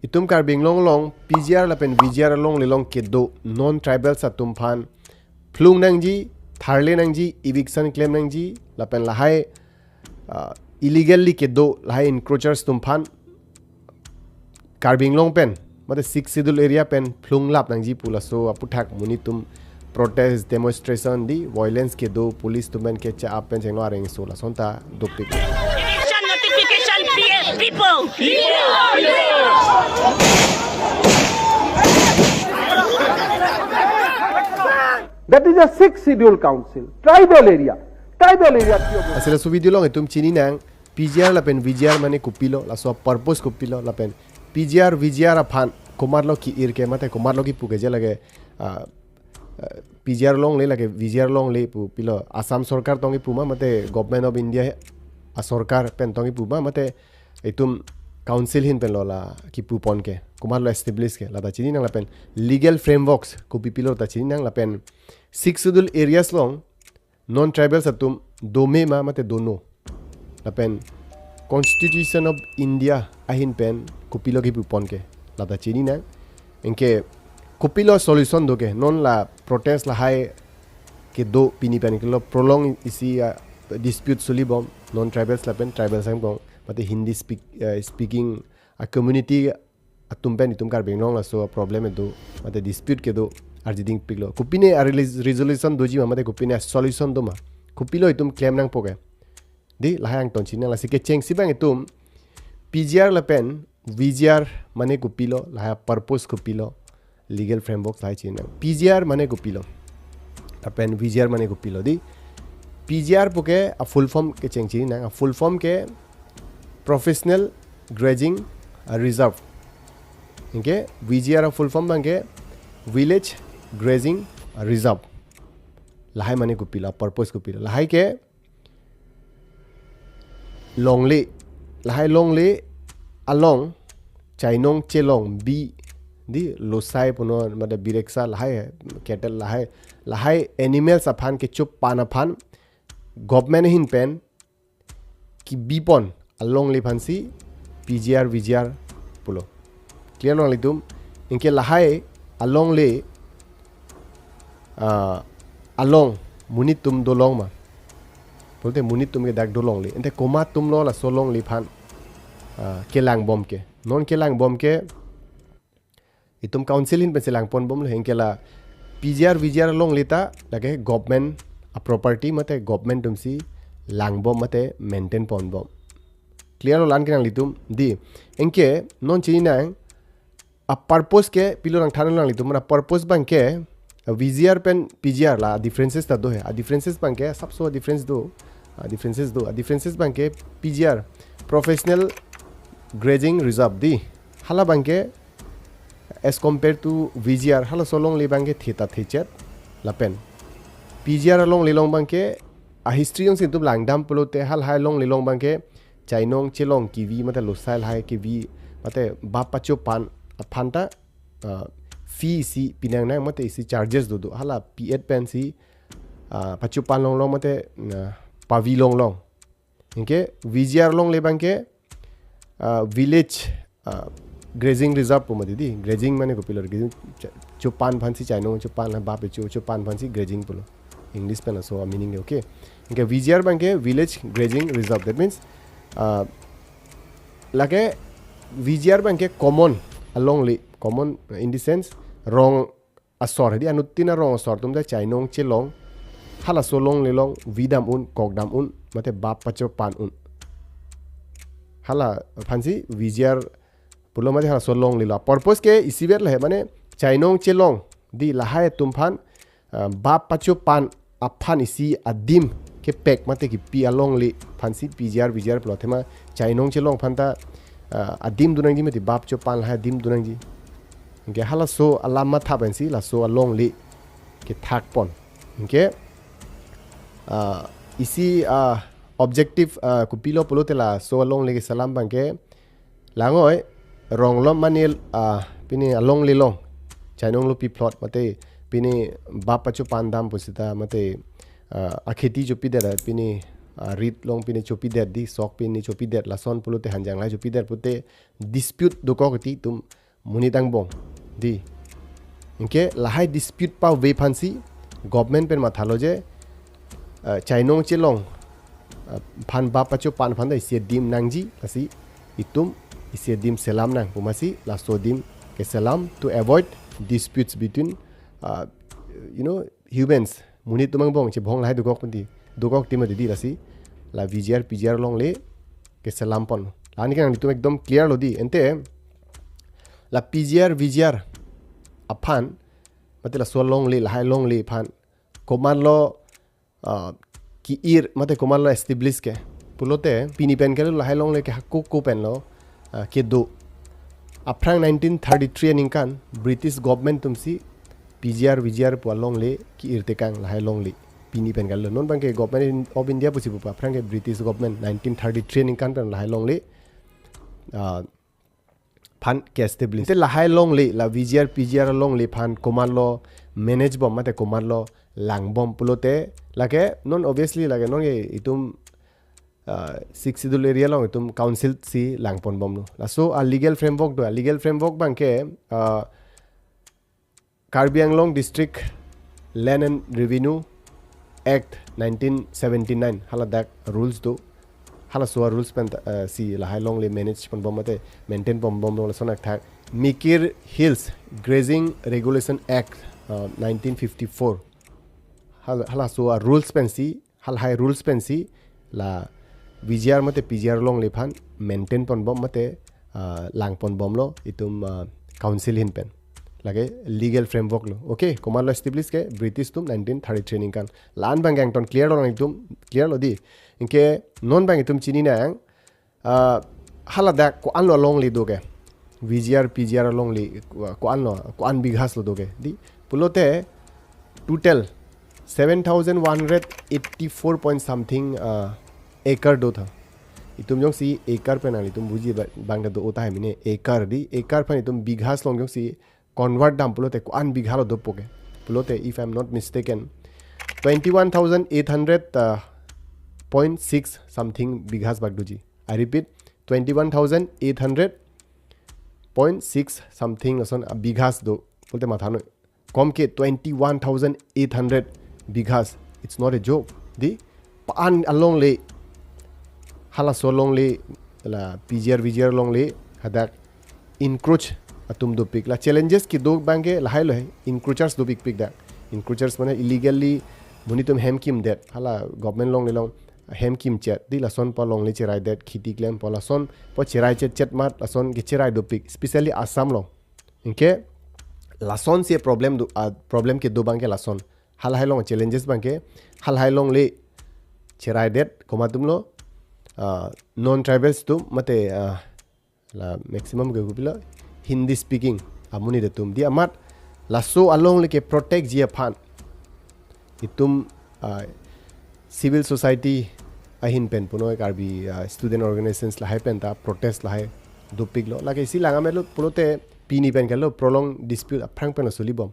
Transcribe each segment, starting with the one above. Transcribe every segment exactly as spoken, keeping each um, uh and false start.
Itum Karbi Anglong along P G R lapen V G R alongle along kedo non-tribals atum aphan phlung nangji, tharle nangji, eviction klem nangji, lapen lahai, ah, illegally kedo lahai encroachers atum aphan Karbi Anglong pen, mate Sixth Schedule area pen phlung lap nangji pu laso aputhak monit atum protest demonstration, di violence kedo, police atum pen kecha-ap pen chenglo areng so lason ta dopik. Notification, notification, P F, people. That is a Sixth Schedule Council, tribal area. Tribal area. Asila su video along itum chini nang P G R lapen V G R mane kopilo, laso purpose kopilo, lapen P G R, V G R aphan komatlo ki-ir ke, mate komatlo kipu ke je lake, ah, ah, P G R alongle lake V G R alongle pu pilo, Assam sorkar tong kipu ma, mate Government of India asorkar pen tong kipu ma, mate itum council ahin pen lo la kipu pon ke, komatlo establish ke, la ta chini nang, lapen legal frameworks kopi pilo ta chini nang, lapen Sixth Schedule areas along non-tribals atum dome ma mate dono, lapen Constitution of India ahin pen kopilo kipu pon ke, la ta chini nang. Anke kopilo solution do ke, non la protest lahai kedo pini pen kelo prolong isi, ah, dispute solibom non-tribals lapen tribals angbong, mate Hindi speak, eh, speaking a community atum pen itum Karbi Anglong laso problem kedo, mate dispute kedo arjiding piklo. Kopine a release resolution doji ma, mate kopine a solution do ma, kopilo itum klem nangpo ke, di lahai angton chini nang. Lasi kechengsi abang itum P G R lapen V G R mane kopilo, lahai purpose kopilo, legal framework lahai chini nang. P G R mane kopilo, lapen V G R mane kopilo, di P G R pu ke a full form kecheng chini nang. A full form ke Professional Grazing, ah, Reserve. Anke V G R a full form abang ke Village Grazing, ah, Reserve. Lahai mane kopilo, purpose kopilo, lahai ke longle, lahai longle along chainong chelong, bi, di losai punon, mate bireksa lahai, cattle lahai, lahai animals aphan kechopan aphan government ahin pen kibi pon alongle aphansi P G R, V G R pulo. Clear nang itum? Anke lahai alongle, ah, along monit atum dolong ma, pulote monit atum ke dak dolongle. Ante komat atumlo laso longle aphan, ah, kelangbom ke? Non kelangbom ke itum council ahin pensi langponbomlo, anke la P G R, V G R alongle ta lake government a property, mate government atumsi langbom mate maintain ponbom. Clear lo, la-an ke nanglitum, di. Anke non chini nang, a purpose ke pilo nangthan nanglitum, mane purpose abang ke, a V G R pen P G R la differences ta do he. A differences abang ke, sapso difference do. A differences do. A differences abang ke P G R, Professional Grazing Reserve, di. Hala abang ke as compared to V G R, halaso longle abang ke theta thechet, lapen P G R alongle along abang ke a history jongsi itum langdam pulote halahai longle along abang ke chainong chelong kivi, mate losai lahai kivi, mate bap pachopan aphan ta, ah, fee isi pinang nang, mate isi charges dodo. Hala pi-et pensi, ah, pachopan longlong, mate, ah, pavi longlong. Anke V G R alongle abang ke, ah, Village, ah, Grazing Reserve pu mati, di. Grazing mane kopilo, grazing cho-, chopan aphansi, chainong chopan, bap cho-, chopan aphansi grazing pulo. English pen laso meaning ke, okay. Anke V G R abang ke Village Grazing Reserve. That means, ah, lake V G R abang ke common alongle, common in the sense rong asor, di, anuttin arong asor atum ta chainong chelong, halaso longle along vi dam un, kok dam un, mate bap pachopan un. Hala aphansi V G R pulo, mate halaso longlelo. Purpose ke isivet lahai, mane chainong chelong, di, lahai atum aphan, ah, bap pachopan aphan isi adim kepek mate kipi alongle aphansi P G R, V G R pulo. Athema chainong chelong aphan ta, ah, adim do nangji, mate bap chopan lahai adim do nangji. Anke halaso alam matha pensi laso alongle kethak pon. Anke, ah, isi, ah, objective, ah, kopilo pulote laso alongle keselam abang ke, langoi, rong lom mane, ah, pini alongle along chainong lo pi plot, mate pini bap pachopan dam pusita, mate, ah, akheti chopi dera, pini ah, rit long pine chopidet di, sok pine chopidet, lason pulote hanjang lahai chopidet pulote dispute dokok ti itum monit angbong di. Anke lahai dispute pave aphansi government pen mathalo je, ah, chainong chelong, ah, aphan bap pachopan aphan ta isi adim nangji, lasi itum isi adim selam nang pu masi laso adim keselam to avoid disputes between, ah, you know, humans, monit atum angbong chebhong lahai dokok pen di, dokok ti mati di, lasi la V G R P G R alongle keselam pon. La ani kan itum ekdom clear lo di. Ante la P G R V G R aphan, mate laso alongle, lahai alongle aphan komatlo, ah, ki-ir, mate komatlo establish ke pulote pini pen ke lahai alongle ke hako ko pen lo, ah, kedo. Aphrang nineteen thirty-three aningkan British government atumsi P G R V G R pu alongle ki-ir tekang lahai alongle. Pini pen ke lo, non abangke Government in-, of India pusi pupa, aphrang ke British government nineteen thirty-three aningkan pen lahai alongle, ah, aphan ke-establish. Te lahai alongle, la V G R P G R alongle aphan komatlo manage bom mate komatlo lang bom pulote, lake non obviously lake non ke itum, ah, Sixth Schedule area along itum council si lang pon bomlo. Laso a legal framework do, a legal framework abangke, ah, Karbi Anglong District Land and Revenue Act nineteen seventy-nine, haladak rules do. Halaso a rules pen, eh, si lahai alongle manage pon bom mate maintain pon bomlo, lason athak. Mikir Hills Grazing Regulation Act, eh, nineteen fifty-four. Hala, halaso a rules pensi, halahai rules pensi la V G R mate P G R alongle aphan maintain pon bom mate, ah, lang pon bomlo itum, ah, council ahin pen. Lake legal framework lo. Okay, komatlo establish ke British atum nineteen thirty-three aningkan. La-an abangke angton clear lo nang itum, clear lo di. Anke non abang itum chini nang, ah, haladak ko-anlo alongle do ke, V G R P G R alongle ko-anlo, ko-an bighas lo do ke di pulote total seven thousand one hundred eighty-four point something, ah, acre do tha. Itum jongsi acre pen nang itum buji ba-, abang do tahai mane acre di, acre aphan itum bighas along jongsi convert dam pulote ko-an bigha lo dopo ke pulote, if I'm not mistaken, twenty-one thousand eight hundred, uh, point six something bighas bak doji. I repeat, twenty-one thousand eight hundred point six something ason, uh, bighas do pulote matha noi. Kom ke twenty-one thousand eight hundred bighas. It's not a joke. Di, pa-an alongle, halaso alongle, la P G R V G R alongle hadak encroach atum dopik. La challenges kedo abangke lahai lo he, encroachers dopikpik dak. Encroachers mane illegally monit atum hem kimdet. Hala government alongle along hem kimchet di, lason pu alongle cheraidet, kheti klempo lasonpo cherai chetchet amat lason kecherai dopik, especially Assam along. Anke lasonsi problem do, ah, problem kedo abangke lason. Halahai along challenges abangke, halahai alongle cheraidet komat atumlo, ah, non-tribals atum mate, ah, la maximum ke kopilo Hindi speaking amonit atum di. Amat laso alongle keprotectji aphan itum, ah, civil society ahin pen punoi Karbi, ah, student organizations lahai pen ta protest lahai dopiklo. Lake isi lang ametlo pulote pini pen ke lo prolong dispute aphrang pen lo suli bom.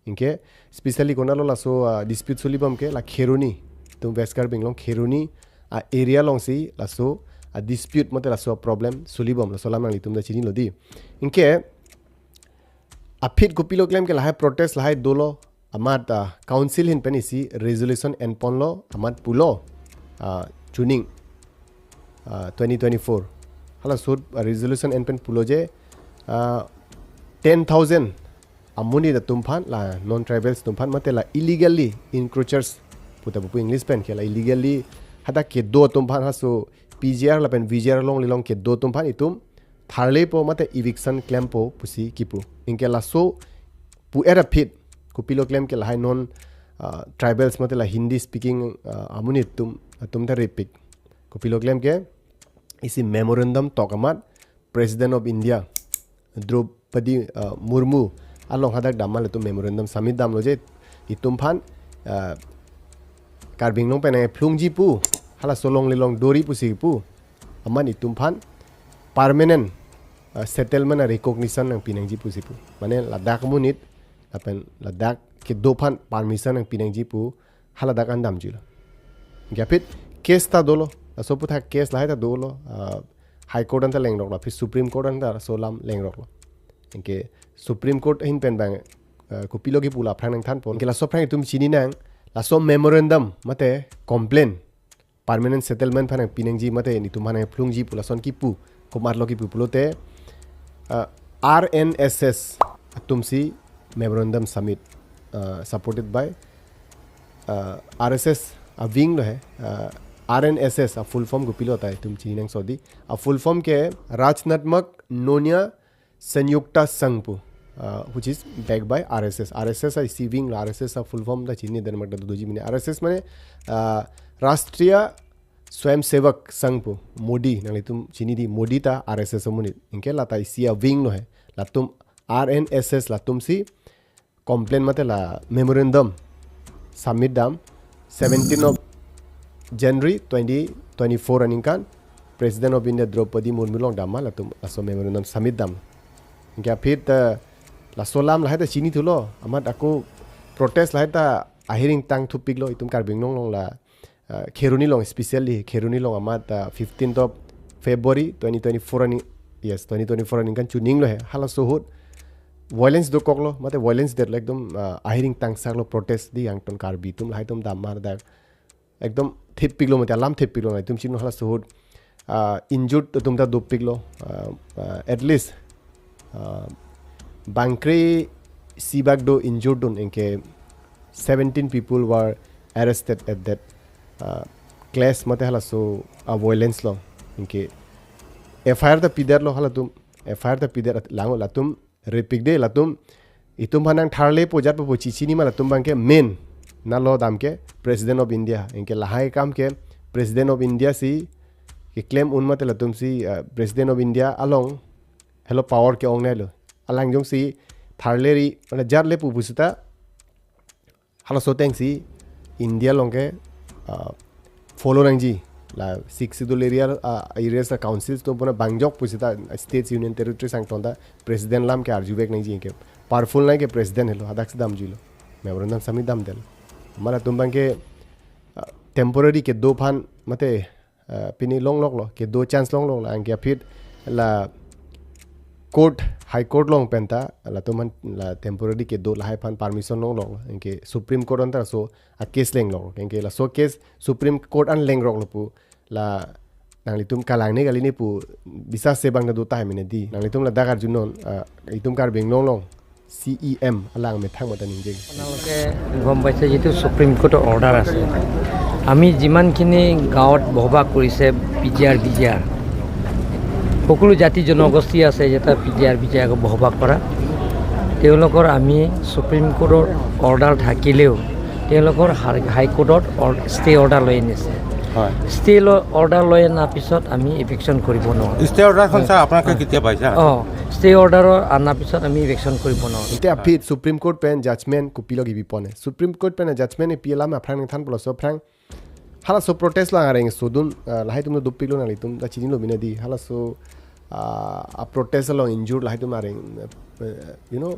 Anke especially konatlo laso, ah, dispute suli bom ke la Kheroni, itum West Karbi Anglong Kheroni, ah, area alongsi laso, ah, dispute mate laso problem suli bom, laso alam nanglitum ta chinilo di. Anke aphi kopilo klem ke lahai protest lahai dolo amat, ah, council ahin pen isi resolution enponlo amat pulo, ah, chuning, ah, twenty twenty-four. Halaso, ah, resolution enpen pulo je, ah, ten thousand amonit atum aphan, la non-tribals atum aphan mate la illegally encroachers puta pupu English pen ke, la illegally hadak kedo atum aphan, halaso P G R lapen V G R alongle along kedo atum aphan itum tharlepo mate eviction klempo pusi kipu. Anke laso pu-et aphi kopilo klem ke lahai non, ah, tribals mate la Hindi speaking, ah, amonit atum, atum ta repik. Kopilo klem ke isi memorandum tok amat President of India Draupadi, ah, Murmu along hadak dam amat itum memorandum submit damlo je itum aphan, ah, Karbi Anglong pen nangphlungji pu, halaso alongle along dori pusi pu, amat itum aphan permanent, ah, settlement a recognition nangpi nangji pusi pu. Mane ladak amonit lapen ladak kedo aphan permission nangpi nangji pu, haladak an damjilo. Anke aphi case ta dolo, laso aputhak case lahai ta dolo, ah, High Court anta lengroklo, aphi Supreme Court anta laso alam lengroklo. Anke Supreme Court ahin pen bang, ah, kopilo kipu la aphrang nangthanpon. Anke laso aphrang itum chininang, laso memorandum mate complaint, permanent settlement aphan nangpinangji mate netum aphan nangphlungji pu lason kipu, komatlo kipu pulote, ah, R N S S atumsi memorandum submit, ah, supported by, ah, R S S a-wing lo he, ah, R N S S a-full form kopilo ta itum chininangso dei. A-full form ke Rachanatmak Nonya Sanyukta Sangh pu, ah, which is backed by R S S. R S S a-isi wing lo, R S S a-full form ta chini Denmark ta doji mene. R S S mane, ah, Rashtriya Swayamsevak Sangh pu, Modi, nanglitum chini dei, Modi ta R S S amonit. Anke lata isi a-wing lo he. Latum R N S S latumsi complaint mate la memorandum submit dam, seventeenth of January twenty twenty-four aningkan, President of India Draupadi Murmu along dam ma latum laso memorandum submit dam. Anke aphi ta laso alam lahai ta chinithulo, amat ako protest lahai ta ahiring tangthupiklo itum Karbi Anglong along la, ah, Kheroni along, especially Kheroni along amat, ah, fifteenth of February twenty twenty-four ani, yes, twenty twenty-four aningkan chuninglo he. Halaso ahut violence dokoklo, mate violence detlo, ekdom, ah, ahiring tangsaklo protest dei, angton Karbi atum lahai atum dam ma dak ekdom thepiklo mate alam thepiklo, nangtum chini halaso ahut, ah, injured atum ta dopiklo, ah, ah, at least, ah, bangkre-isi bak do injured dun, anke seventeen people were arrested at that, ah, clash mate halaso a-violence along. Anke F I R ta pidetlo halatum, F I R ta pidet lang latum repik dei latum, itum aphan nangtharlepo jatpo pu chechini ma latum abangke main nalo dam ke President of India. Anke lahai akam ke President of India si keklem un mate latumsi, ah, President of India along helo power ke-ongnei lo. Alang jongsi tharle ri, mane jatle pu pusita, halaso atengsi India along ke, ah, follow nangji. La Sixth Schedule area, ah, areas a-councils atum puna bangjok pusita states, union territories angton ta president alam ke arjuvek nangji, anke powerful nai ke president helo, hadaksi damjuilo. Memorandum submit damdetlo. Amat latum abangke, ah, temporary kedo aphan mate, ah, pini longloklo, kedo chance longloklo, anke aphi la court, High Court along pen ta latum aphan la temporary kedo lahai aphan permission longloklo, anke Supreme Court anta laso a-case lengroklo, anke laso case Supreme Court an lengroklo pu la nanglitum kalangne kali ne pu bisas se bang ta do tahai mene dei. Nanglitum ladak arjunon, ah, itum Karbi Anglong along C E M alang methang mata ningje. আপোনালোকে গম পাইছে যিটো ছুপ্ৰিম কোৰ্টৰ অৰ্ডাৰ আছে, আমি যিমানখিনি গাঁৱত বসবাস কৰিছে পি জি আৰ, বি জি আৰ, সকলো জাতি জনগোষ্ঠী আছে, যেতিয়া পি জি আৰ, বি জি আৰক বসবাস কৰা, তেওঁলোকৰ আমি ছুপ্ৰিম কোৰ্টৰ অৰ্ডাৰ থাকিলেও তেওঁলোকৰ হাই-, হাইকোৰ্টত অৰ-, ষ্টে অৰ্ডাৰ লৈ আনিছে। হয়। ষ্টে ল-, অৰ্ডাৰ লৈ অনাৰ পিছত আমি ইভিকশ্যন কৰিব নোৱাৰোঁ। ষ্টে অৰ্ডাৰখন ছাৰ আপোনালোকে কেতিয়া পাইছে? অ, ষ্টে অৰ্ডাৰৰ অনাৰ পিছত আমি ইভিকশ্যন কৰিব নোৱাৰোঁ। Ante aphi Supreme Court pen judgment kopilo kipipon he. Supreme Court pen judgment ipi alam aphrang nangthanpo laso aphrang. Halaso protest along areng sodun, ah, lahai atum dopiklo, nanglitum ta chinilo mene dei. Halaso, ah, a-protest along injured lahai atum areng, eh, you know,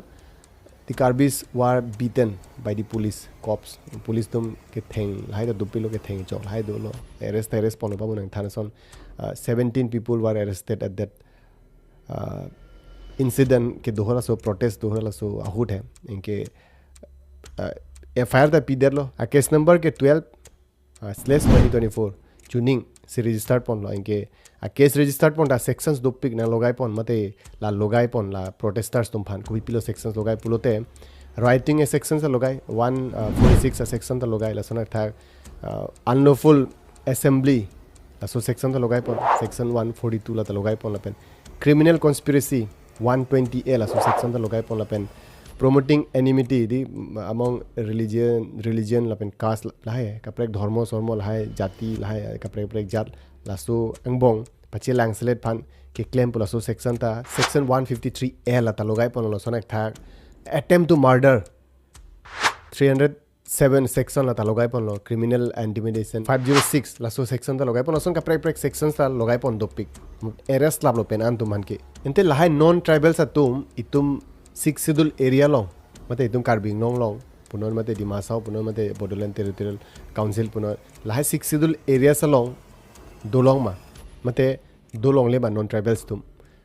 the Karbis were beaten by the police, cops. Police atum ketheng lahai ta dopiklo, ketheng chok lahai dolo. Arrest, arrest ponlo pamu nangthan ason. Ah, seventeen people were arrested at that, ah, incident kedo halaso, protest do halaso ahut he. Anke, ah, F I R ta pidetlo. A-case number ke twelve, ah, slash twenty twenty-four. Chuningsi register ponlo. Anke a-case register pon ta sections dopik nanglogaipon mate la logaipon la protesters atum aphan. Kopipilo sections logai pulote, rioting a-section ta logai, one forty-six a-section ta logai, lason athak, ah, unlawful assembly, laso section ta logaipon, section one forty-two la ta logaipon lapen criminal conspiracy one twenty A laso section ta logaipon lapen promoting enmity dei, mm, among religion, religion lapen caste la-, lahai, kaprek dhormo sormo lahai, jati lahai, kaprek kaprek jat, laso angbong pachelangselet aphan keklem pu laso section ta, section one fifty-three A la ta logaipon, lason athak attempt to murder three hundred seven section la ta logaiponlo, criminal intimidation five zero six laso section ta logaipon, lason kaprek kaprek sections ta logaipon dopik. Arrest laplo pen an atum aphan ke. Ante lahai non-tribals atum itum Sixth Schedule area along, mate itum Karbi Anglong along punon mate Dima Hasao punon mate Bodoland Territorial Council punon lahai Sixth Schedule areas along dolong ma, mate dolongle ma non-tribals atum.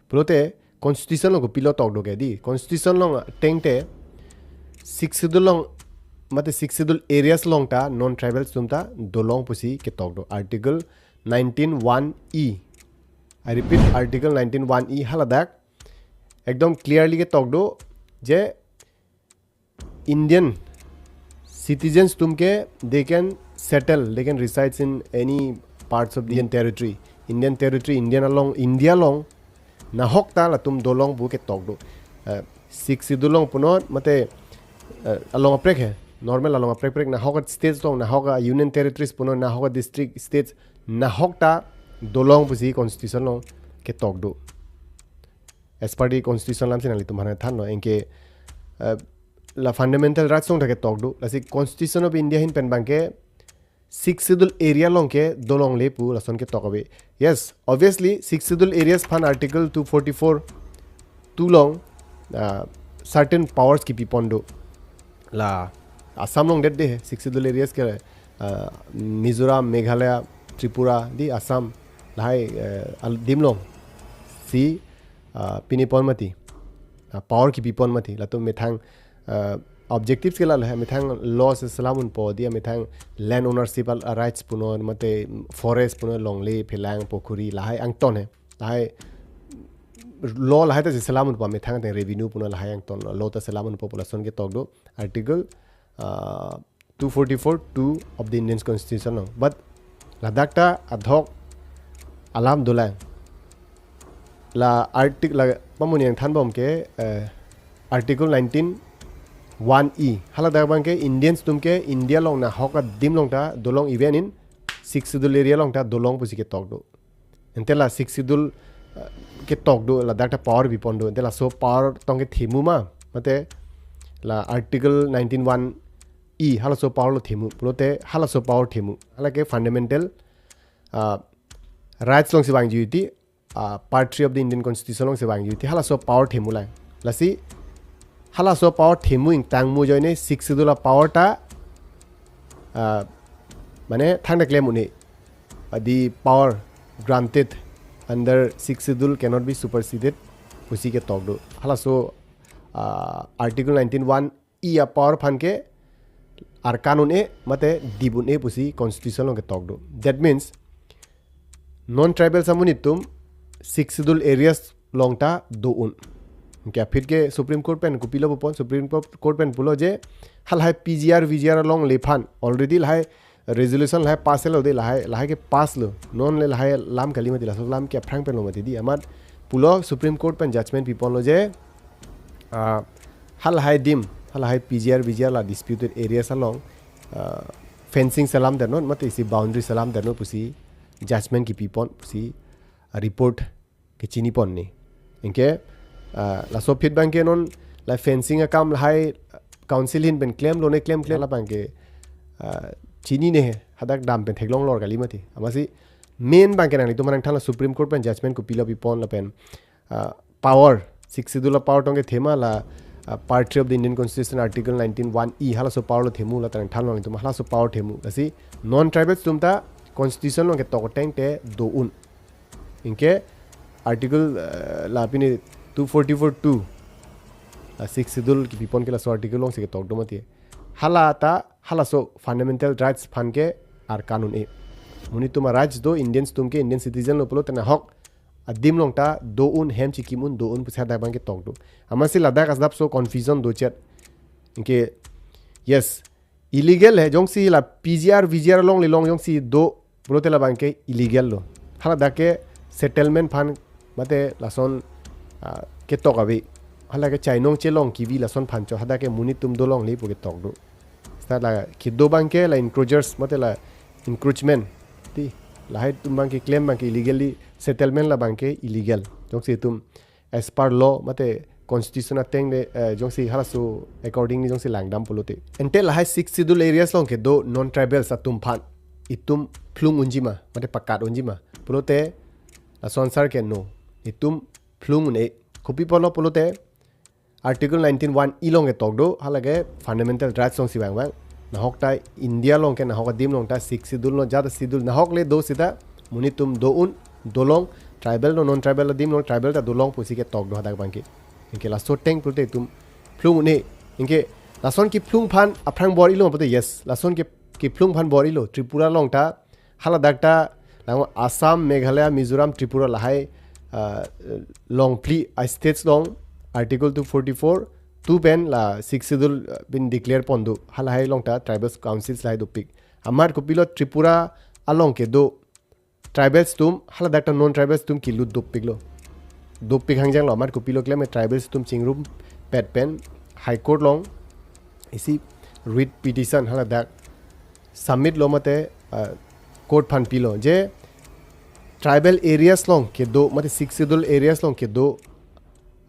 Pulote constitution along kopilo tokdo ke di. Constitution along ateng te Sixth Schedule along mate Sixth Schedule areas along ta non-tribals atum ta dolong pusi ketok do. Article nineteen one E. I repeat, Article nineteen one E haladak ekdom clearly ketok do je Indian citizens atum ke they can settle, they can reside in any parts of the Indian territory. Indian territory, Indian along, India along nahok ta latum dolong pu ketok do. Eh, Sixth Schedule along punon mate, eh, along aprek he, normal along aprek aprek nahok states along, nahok union territories punon, nahok district states nahok ta dolong pusi constitution along ketok do. As per the constitution alam si nanglitum aphan thanlo, anke, eh, la fundamental rights along ta ketok do. Lasi Constitution of India ahin pen abangke Sixth Schedule area along ke dolongle pu lason ketok ave. Yes, obviously Sixth Schedule areas aphan Article two forty-four two along, ah, certain powers kipipon do. La Assam along det de Sixth Schedule areas ke, ah, Mizoram, Meghalaya, Tripura, di Assam lahai, eh, al-, adim along si, ah, pinipon mati, ah, power kipipon mati. Latum methang, ah, objectives ke la lahai, methang law si selam unpo di, methang land ownership al-, rights punon mate forest punon, longle, phelang, pokhuri lahai angton he. Lahai law lahai ta si selam unpo, methang ateng revenue punon lahai angton law ta selam unpo pu lason ketok do Article, ah, two forty-four two of the Indian Constitution along. But ladak ta adhok alam dolang. La article la pamuni nangthanbom ke, eh, Article nineteen one E. Haladak abangke Indians atum ke India along nahok adim along ta dolong, even in Sixth Schedule area along ta dolong pusi ketok do. Ante la Sixth Schedule, eh, ketok do, ladak ta power pipon do. Ante laso power tong kethemu ma, mate la Article nineteen one E halaso power lo themu. Pulote halaso power themu. Hala ke fundamental, ah, rights along si vangji titi, ah, Part three of the Indian Constitution along si vangji titi, halaso power themu lang. Lasi halaso power themu ingtangmu ajoine Sixth Schedule a-power ta, ah, mane thangta klem un-e, ah, the power granted under Sixth Schedule cannot be superseded pusi ketok do. Halaso, ah, Article nineteen one E a-power aphan ke arkan un-e mate dip un-e pusi Constitution along ketok do. That means non-tribals amonit atum Sixth Schedule areas along ta do un. Anke aphi ke Supreme Court pen kopilo pupon, Supreme Court, Court pen pulo je halahai P G R, V G R alongle aphan already lahai resolution lahai pass lo de, lahai, lahai ke pass lo. Non le lahai lam kali mati, laso lam ke aphrang pen lo mati di. Amat pulo Supreme Court pen judgment pipon lo je, ah, halahai adim, halahai P G R, V G R la disputed areas along, ah, fencing selam dernon, mate isi boundary selam dernon pusi judgment kipipon pusi, ah, report kechinipon ni. Anke, ah, laso aphi abangke non la fencing akam lahai council ahin pen klemlo ne klemkle, la abangke, ah, chinine, hadak dam pen theklong lor kali mati. Amatsi main abangke nanglitum aphan nangthan la Supreme Court pen judgment kopilo pipon lapen, ah, power, Sixth Schedule a-power tong kethe ma la, ah, Part three of the Indian Constitution Article nineteen one E halaso power lo themu, la ta nangthanlo nanglitum, halaso power themu. Lasi non-tribals atum ta Constitution along ketok ateng te do un. Anke Article, eh, la pini two forty-four two, la Sixth Schedule kipipon ke laso article along si ketok do mati. Hala ta, halaso fundamental rights aphan ke arkan un-e. Monit atum a-rights do, Indians atum ke, Indian citizen lo pulote nahok adim along ta do un, hem chikim un, do un pusi hadak abangke tok do. Amatsi ladak asdap so confusion dochet. Anke, yes, illegal he, jongsi la P G R, V G R alongle along jongsi do pulote la abangke illegal lo. Haladak ke settlement aphan mate lason, ah, ketok ave. Hala ke chainong chelong kivi lason aphan chot, hadak ke monit atum dolongle pu ketok do. Seta la kedo abangke la encroachers mate la encroachment. Ti, lahai atum abangke claim abangke illegally settlement, la abangke illegal. Jongsi itum as per law mate Constitution ateng le, eh, jongsi halaso accordingly jongsi langdam pulote. Ante lahai Sixth Schedule areas along kedo non-tribals atum aphan itum phlung unji ma, mate pakat unji ma pulote, laso answer ke no. Itum phlung un-e. Kopi apotlo pulote, Article nineteen one E along ketok do, halake fundamental rights alongsi vang vang. Nahok ta India along ke, nahok adim along ta Sixth Schedule lo, jat schedule nahok le do sita, monit atum do-un, dolong, tribal lo, non-tribal adim lo, tribal ta dolong pusi ketok do hadak abangke. Anke laso ateng pulote itum phlung un-e. Anke lason kephlung aphan aphrang bor-ilo pulote, yes, lason ke, kephlung aphan bor-ilo. Tripura along ta, haladak ta, lang Assam, Meghalaya, Mizoram, Tripura lahai, ah, long phli, ah, states along Article two forty-four, two pen la Sixth Schedule, ah, pen declare pon do, halahai along ta tribal councils lahai dopik. Amat kopilo Tripura along kedo tribals atum, haladak ta non-tribals atum kelut dopiklo. Dopik hangjang lo, amat kopilo klem, tribals atum chingrumpet pen High Court along isi writ petition haladak submit lo mate, ah, court aphan pilo je tribal areas along kedo mate Sixth Schedule areas along kedo,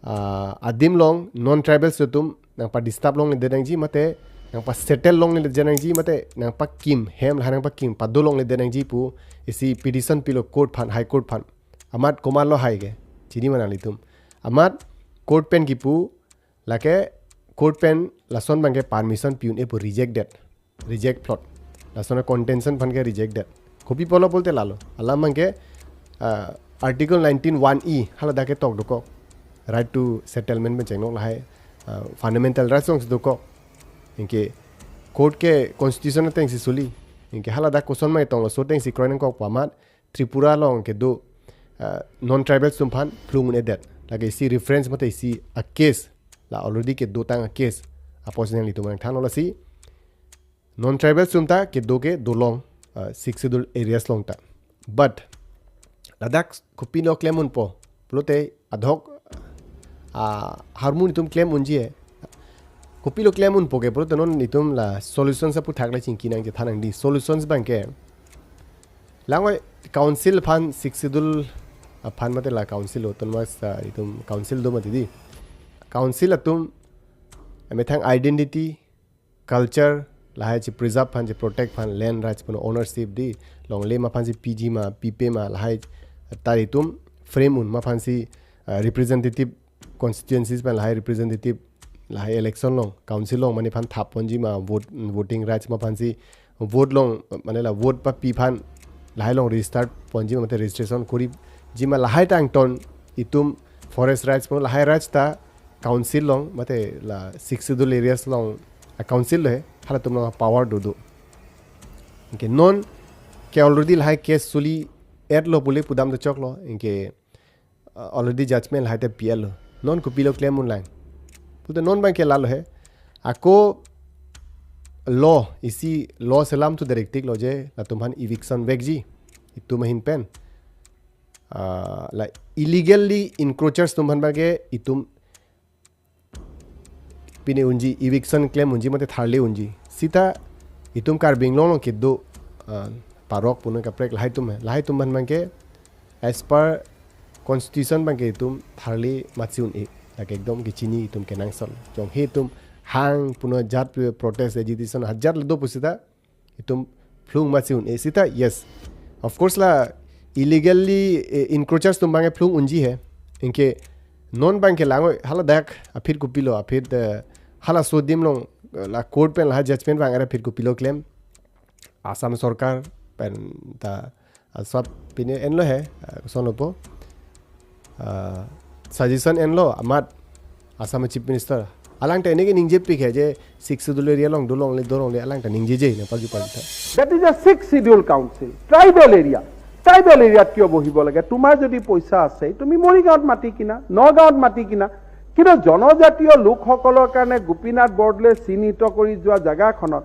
ah, adim along non-tribals atum nangpa-disturb longledet nangji mate nangpa-settle longledet nangji mate nangpakim hem lahai nangpakim pado longledet nangji pu isi petition pilo court aphan, High Court aphan. Amat komatlo hai ke, chini ma nanglitum. Amat court pen kipu, lake court pen lason abangke permission pi un-e pu, reject det. Reject plot. Lason a-contention aphan ke reject det. Kopi apotlo pulote lalo. Alam abangke, ah, Article nineteen one E haladak ketok dokok. Right to settlement pen chenglok lahai, ah, fundamental rights alongsi dokok. Anke court ke constitution atengsi suli. Anke haladak koson ma tonglo, laso atengsi kroi nangkok pu amat Tripura along kedo, ah, non-tribals atum aphan phlung un-edet. Lake isi reference mate isi a-case. La already kedotang a-case apotsi nanglitum nangthanlo, lasi non-tribals atum ta kedo ke dolong, ah, Sixth Schedule areas along ta. But ladak kopilo klem unpo pulote adhok, ah, harmon itum klem unji he. Kopilo klem unpo ke pulote non itum la solutions aphuthak le chingki nangji, than nangji. Solutions abangke, lang oi, council aphan, Sixth Schedule aphan mate la council, autonomous, ah, itum council do mati di. Council atum amethang identity, culture lahai che-preserve aphan, che-protect aphan, land rights pu ownership di, longle ma aphansi piji ma, pipe ma, lahai ta itum frame un ma aphansi, ah, representative constituencies pen lahai representative lahai election along, council along mane aphan thap ponji ma, vote, voting rights ma aphansi vote along, mane la vote papi aphan lahai along register ponji ma mate registration koriji ma, lahai ta angton itum forest rights pu lahai rights ta council along mate la Sixth Schedule areas along a-council lo he, halatum along power dodo. Anke non ke already lahai case suli-etlo pule pudam dochoklo. Anke, uh, already judgment lahai ta pi-etlo. Non kopilo klem unlang pulote non abangke lalo he. Ako law, isi law selam thu directive lo je latum aphan eviction vekji itum ahin pen. Ah, la illegally encroachers atum aphan abangke itum pine unji, eviction klem unji mate tharle unji. Sita itum Karbi Anglong along kedo, ah, parok punoi kaprek lahai atum he. Lahai atum aphan abangke as per constitution abangke itum tharle matsi un-e. Lake ekdom kechini itum kenangsot. Jongsi itum hang punoi jat pu protest agitation hajat le do pusita itum phlung matsi un-e sita, yes. Of course la illegally, eh, encroachers atum abangke phlung unji he. Anke non abangke lang oi, haladak aphi kopilo, aphi, eh, halaso adim along, eh, la court pen la judgment vang-et aphi kopilo klem. Assam sorkar pen ta, ah, sab pine enlo he, ah, kosonlo po. Ah, suggestion enlo amat Assam Chief Minister. Alang ta eneke ningjepik he je Sixth Schedule area along dolongle dolongle alang ta ningjeje nangpagi pagi ta. That is a Sixth Schedule Council, tribal area. Tribal এৰিয়াত কিয় বহিব লাগে? তোমাৰ যদি পইচা আছে, তুমি মৰিগাঁৱত মাটি কিনা, নগাঁৱত মাটি কিনা, কিন্তু জনজাতীয় লোকসকলৰ কাৰণে গোপীনাথ বৰদলৈ চিহ্নিত কৰি যোৱা জেগাখনত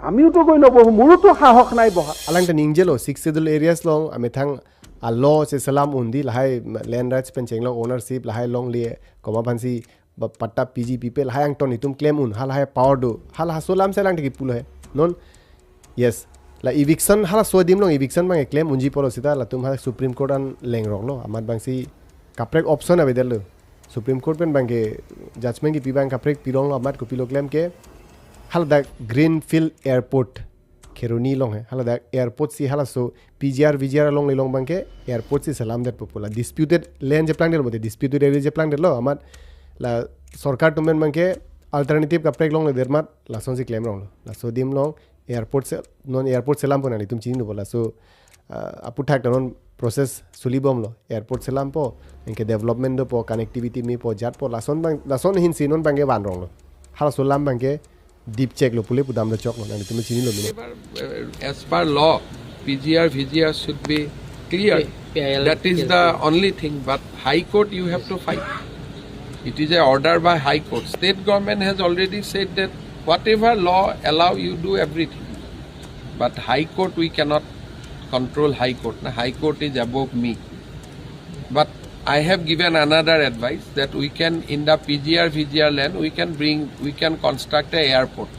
আমিওতো গৈ নবহো, মোৰোতো সাহস নাই বহা। Alang ta ningjelo, Sixth Schedule areas along amethang a-law si selam un di, lahai land rights pen chenglok ownership, lahai longle, komat aphansi ba patta piji pipe, lahai angton itum klem un, halahai power do, halaso alam si alang ta kipulo he. Non, yes. La eviction, halaso adim along eviction abang klem unji pulo sita, latum ha Supreme Court an lengroklo, amat abangsi kaprek option avedetlo. Supreme Court pen abangke judgment kipi abang kaprek pironglo, amat kopilo klem ke, haladak Greenfield Airport Kheroni along he, haladak airport si halaso P G R, V G R alongle along abangke airport si selamdetpo pu la disputed land cheplangdetlo, mate disputed area cheplangdetlo, amat La sorkar atum pen abangke alternative kaprek longle dermat lasonsi klem ronglo. Laso adim along airport se, non airport selam pon nanglitum chini lo laso, ah, aphuthak ta non process suli bomlo. Airport selampo, anke development dopo, connectivity mepo, jatpo, lason abang, lason ahinsi non abangke van ronglo. Halaso alam abangke dipcheklo pule pudam do choklo, nanglitum chinilo mine. As per law, P G R, V G R should be clear. P I L That is the only thing. But High Court, you have to fight. It is a order by High Court. State government has already said that whatever law allow, you do everything. But High Court, we cannot control High Court. Na High Court is above me. But I have given another advice that we can, in the P G R, V G R land, we can bring, we can construct a airport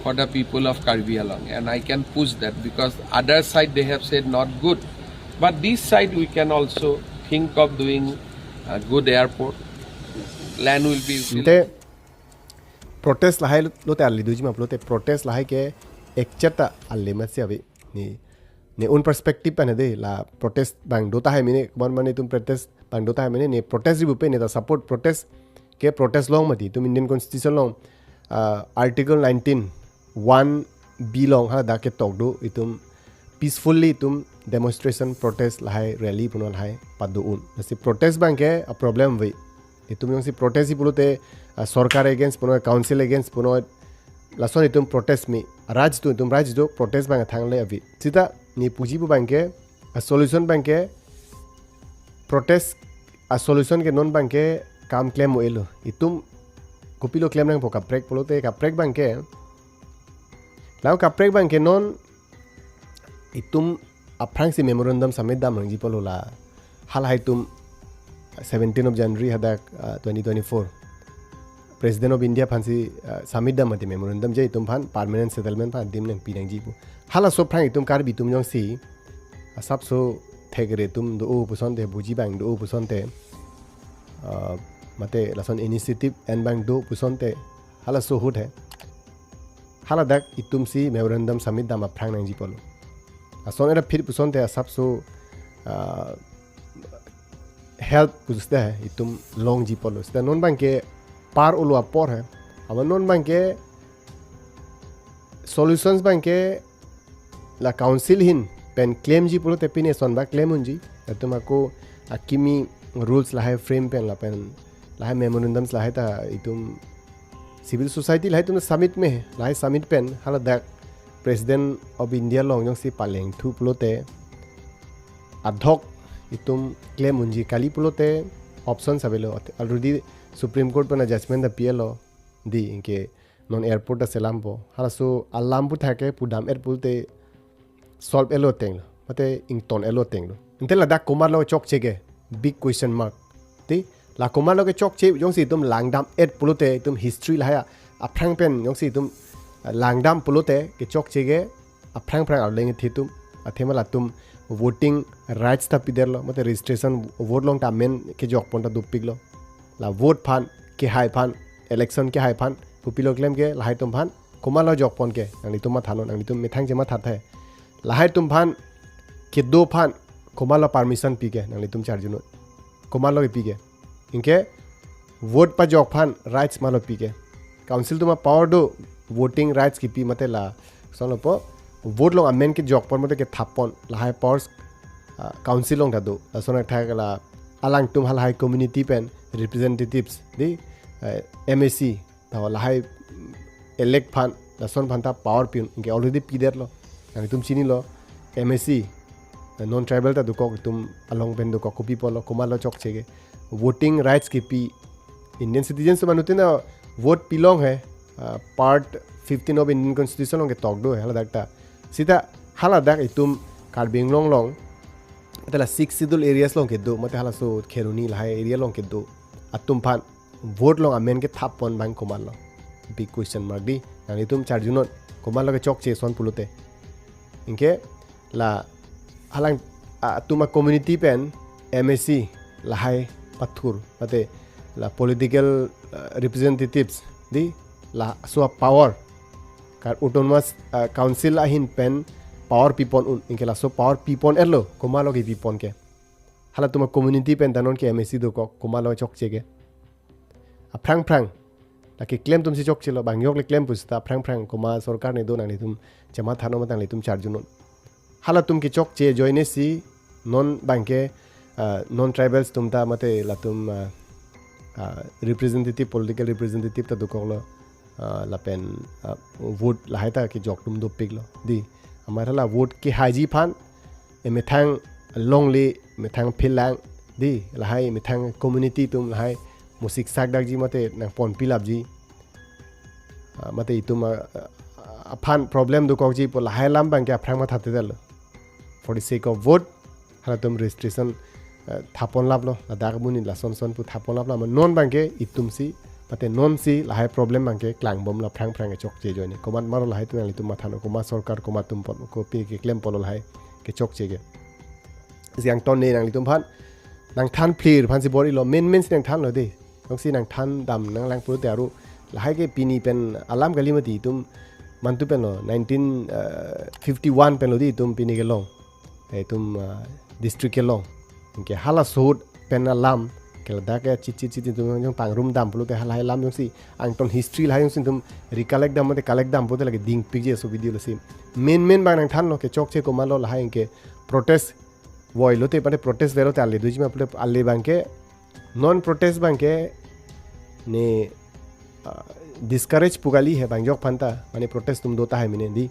for the people of Karbi Anglong, and I can push that because other side they have said not good, but this side we can also think of doing a good airport. Land will be utilized. Ante protest lahai lote arli dujima pulote protest lahai ke ekcheta arli matsi ave. Ne, ne un perspective pen de la protest abang do tahai mine, komat mane itum protest abang do tahai mine, ne protest ri pupe ne ta support protest ke protest long mati, itum Indian Constitution along, ah, Article nineteen one B along haladak ketok do, itum peacefully itum demonstration, protest lahai, rally punon lahai pado un. Lasi protest abangke a problem ave. Itum jongsi protest ri pulote, ah, sorkar against punon, council against punon, lason itum protest me. Raj atum, itum raj do, protest abang thangle ave. Seta ne puji pu abangke, ah, solution abangke protest, ah, solution ke non abangke kam klem mo elo. Itum kopilo klem nangpo kaprek pulote kaprek abangke. Lao kaprek abangke non itum aphrangsi memorandum submit dam nangji pulo la. Halahai atum seventeen of January hadak, ah, twenty twenty-four President of India aphansi, ah, submit dam mati memorandum je itum aphan permanent settlement aphan adim nangpi nangji pu. Halaso aphrang itum Karbi atum jongsi asapso thekre atum do o pusonte, buji abang do o pusonte, ah, mate lason initiative en abang do pusonte, halaso ahut he. Haladak itumsi memorandum submit dam aphrang nangji pulo. Lason era phir pusonte asapso, ah, help pusde itum longji pulo. Seta non abangke par ulo apor he. Ava non abangke solutions abangke la council ahin pen klemji pulote pine son ba klem unji. Itum ako akimi rules lahai frame pen lapen lahai memorandums lahai ta itum civil society lahai atum submit me, lahai submit pen haladak President of India along jongsi paleng thu pulote adhok itum klem unji kali pulote option avelo. Already Supreme Court pen judgment ta pi-etlo, dei, anke non airport ta selampo. Halaso alam aphuthak ke pudam et pulote solve etlo ateng lo, mate ington etlo ateng lo. Ante ladak komatlo chokche ke, big question mark. Dei, la komatlo kechokche, jongsi itum langdam et pulote, itum history lahai aphrang pen jongsi itum, eh, langdam pulote kechokche ke aphrang aphrang arleng the atum, athema latum voting rights ta pidetlo, mate registration vote along ta amen kejok pon ta dopiklo. La vote aphan, kehai aphan, election kehai aphan kopilo klem ke, lahai atum aphan komatlo jok pon ke, nanglitum mathanon, nanglitum methang chematha the. Lahai atum aphan, kedo aphan komatlo permission pi ke, nanglitum charjunon. Komatlo kepi ke. Anke vote pajok aphan rights matlo pi ke. Council atum a power do voting rights kipi mate la, sonlo po, vote along amen kejok pon mate kethap pon, lahai powers, ah, council along ta do. Lason athak la alangtum halahai community pen representatives, dei, eh, M A C, ta lahai elect aphan, lason aphan ta power pi-un, anke already pidetlo. Nanglitum chinilo, M A C, eh, non tribal ta dokok, itum along pen dokok, kopi pulo, komatlo chokche ke. Voting rights kipi, Indian citizens atum anuttin ta vote pilong he, ah, part fifteen of Indian Constitution along ketok do he, haladak ta. Seta haladak itum Karbi Anglong along, mate la Sixth Schedule areas along kedo, mate halaso Kheroni lahai area along kedo atum aphan vote along amen kethap pon abang komatlo. Big question mark dei. Nanglitum charjunon, komatlo kechokche son pulote. Anke la halang, ah, atum a community pen M A C lahai pathur, mate la political, ah, representatives, dei, laso a power, kar autonomous, ah, council ahin pen power pi pon un, anke laso power pi pon etlo, komatlo kepi pon ke. Halatum a community pen ta non ke M A C dokok, komatlo chokche ke. aphrang phrang, lake klem atum si chokchelo, bang yok le klem pusita aphrang phrang komat sorkar ne do nanglitum chematha non ma nanglitum charjunon. Halatum kechokche ajoine si non abangke, ah, non tribals atum ta mate latum, ah, ah, representative, political representative ta dokoklo, ah, lapen, ah, vote lahai ta kejok atum dopiklo. Dei, amat hala vote kehaiji aphan, emethang longle, methang philang, dei, lahai methang community atum lahai musik sakdakji mate nangponpilapji, ah, mate itum, ah, ah, aphan problem dokokji pu lahai alam abangke aphrang mathatedetlo. For the sake of vote, halatum registration, ah, thaponlaplo, ladak amonit lason son pu thaponlaplo, amat non abangke itum si, mate non si lahai problem abangke klangbomlo aphrang phrang kechokche ajoine. Komat maro lahai atum nanglitum mathanon, komat sorkar, komat atum apot, kopi keklem apotlo lahai kechokche ke. Si angton ne nanglitum aphan nangthanphlir aphan si bor-ilo, main main si nangthanlo dei. Jongsi nangthan dam nanglang pulote aru lahai ke pini pen alam kali mati, itum mantu penlo, nineteen fifty-one penlo dei itum pini kelong. Eh, itum, ah, district kelong. Anke hala ahut pen alam ke ladak ke chit chit chit itum jong pangrum dam pulote halahai alam jongsi angton history lahai jongsi itum recollect dam mate collect dam pulote lake dingpikji laso video lo si. Main main abang nangthanlo kechokche komatlo lahai anke protest voilote mate protest velote ale doji ma pulote ale abangke non protest abangke ne, ah, discourage pu kali he bang yok aphan ta, mane protest atum do tahai mene dei.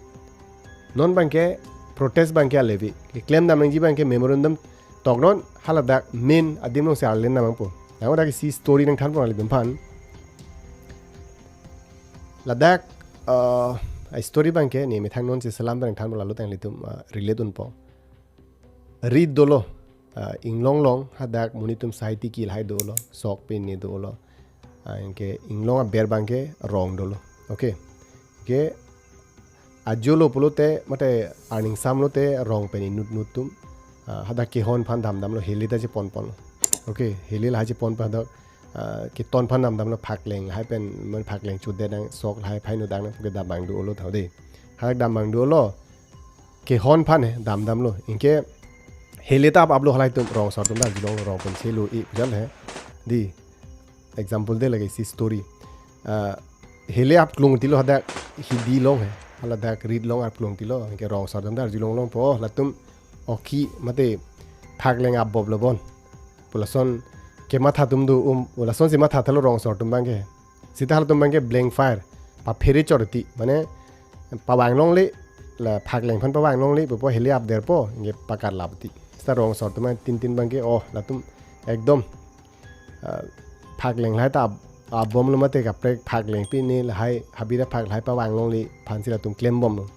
Non abangke protest abangke ale ave. Keklem dam nangji abangke memorandum toknon, haladak main adim along si arleng nangpo. Nang dak isi story nangthanpo nanglitum aphan. Ladak, ah, a story abangke ne methang non si selam pen nangthanpo, lalo ta nanglitum, ah, relate unpo. Rit dolo, ah, inglong along hadak monit atum sahitiki lahai dolo, sok pen ne dolo. Ah, anke inglong aber abangke rong dolo. Okay. Anke ajo lo pulote mate aningsam lote rong pen inut nut atum, ah, hadak kehon aphan damdamlo, hele ta cheponponlo. Okay, hele lahai cheponpon hadak, ah, keton aphan damdamlo, phakleng lahai pen, mane phakleng chodet nang, sok lahai phai no dang nang, kedam abang dolo tha dei. Hadak dam abang dolo. Kehon aphan he damdamlo. Anke hele ta ap aplo, halai atum rong asor atum ta arjulonglo, rong pen selo e pu jal he. Dei, example de lake isi story. Ah, hele apklung tilo hadak hidi along he. Haladak rit along apklung tilo. Anke rong asor atum ta arjulong longpo, latum okhi mate phakleng apboplo bon pu lason kematha atum do, um, pu lason si mathathalo rong asor atum abangke. Sita halatum abangke blank fire, paphere chorti, mane pavang longle, la phakleng aphan pavang longle pupo, hele apderpo, anke pakarlapti. Sita rong asor atum tin tin abangke, oh, latum ekdom, ah, phakleng lahai ta ap-, apbomlo mate kaprek phakleng pi ne lahai, habira phak lahai pavang longle aphan si latum klembomlo.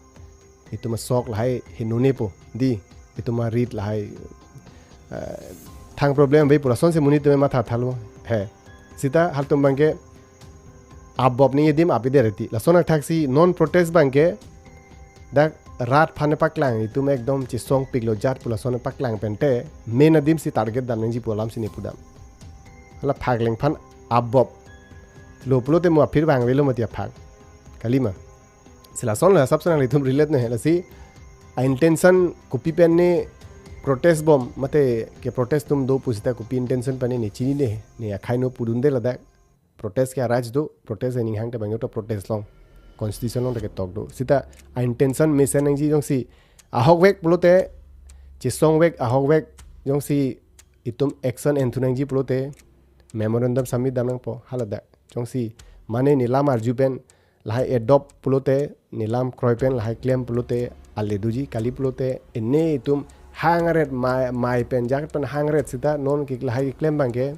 Itum asok lahai henonepo dei, itum arit lahai, eh, thang problem ave pu lason si monit atum mathathalo he. Sita halatum abangke apbop nangji adim apiderti. Lason athaksi non protest abangke dak rat aphan paklang, itum ekdom chesongpiklo jat pu lason paklang pente main adim si target dam nangji pu alam si ne pudam. Hala phakleng aphan apboplo pulote mo aphir vangvelo mati aphak, kali ma. Si lasonlo, asap si nanglitum relate ne he, lasi a intention kopi pen ne protest bom mate ke protest atum do pu sita kopi intention pen ne chinine he, ne akhai no pudunde ladak. Protest ke a rights do, protest aning hang te bang yo ta protest long, constitution along ta ketok do. Sita a intention mesen nangji jongsi ahokvek pulote, chesongvek ahokvek jongsi itum action enthu nangji pulote memorandum submit dam nangpo, haladak. Jongsi mane nelam arju pen lahai adopt pulote, nelam kroi pen lahai klem pulote ale doji, kali pulote ene itum hang aret mai, mai pen jaket pen hang aret sita non ke lahai klem abangke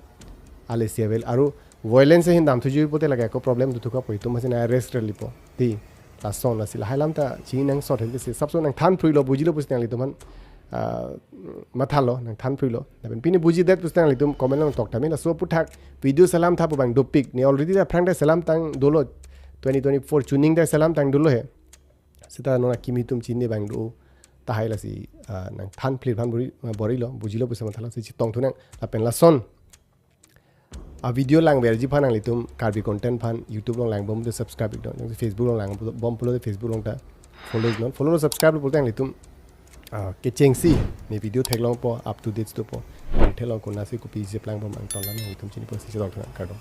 ale si avel, aru violence ahin damthuji pulote lake ako problem dothu kapo, itum masi na arrest rally po. Dei, lason lasi lahai alam ta chini nangsot he, si asap si nangthanphruilo, bujilo pusi nanglitum aphan, ah, mathalo, nangthanphruilo. Lapen pini bujidet pusi nanglitum comment along tok tame. Laso aphuthak video selamtha pu abang dopik, ne already ta aphrang ta selamtang dolo, twenty twenty-four chuning ta selamtang dolo he. Sita non akimi atum chinine abang do tahai, lasi, ah, nangthanphlir aphan bor-i, bor-ilo, bujilo pusi mathalo, si chetongthu nang. Lapen lason a video langverji aphan nanglitum, Karbi content aphan YouTube along langbom te subscribe iknon, Facebook along langbom pulote Facebook along ta follow iknon, follow lo subscribe lo pulote nanglitum, ah, kechengsi ne video theklongpo, up to date dopo, theklong konatsi kopi jeplang bom angton alam nanglitum chinipo, si chetongthu nang, kardom.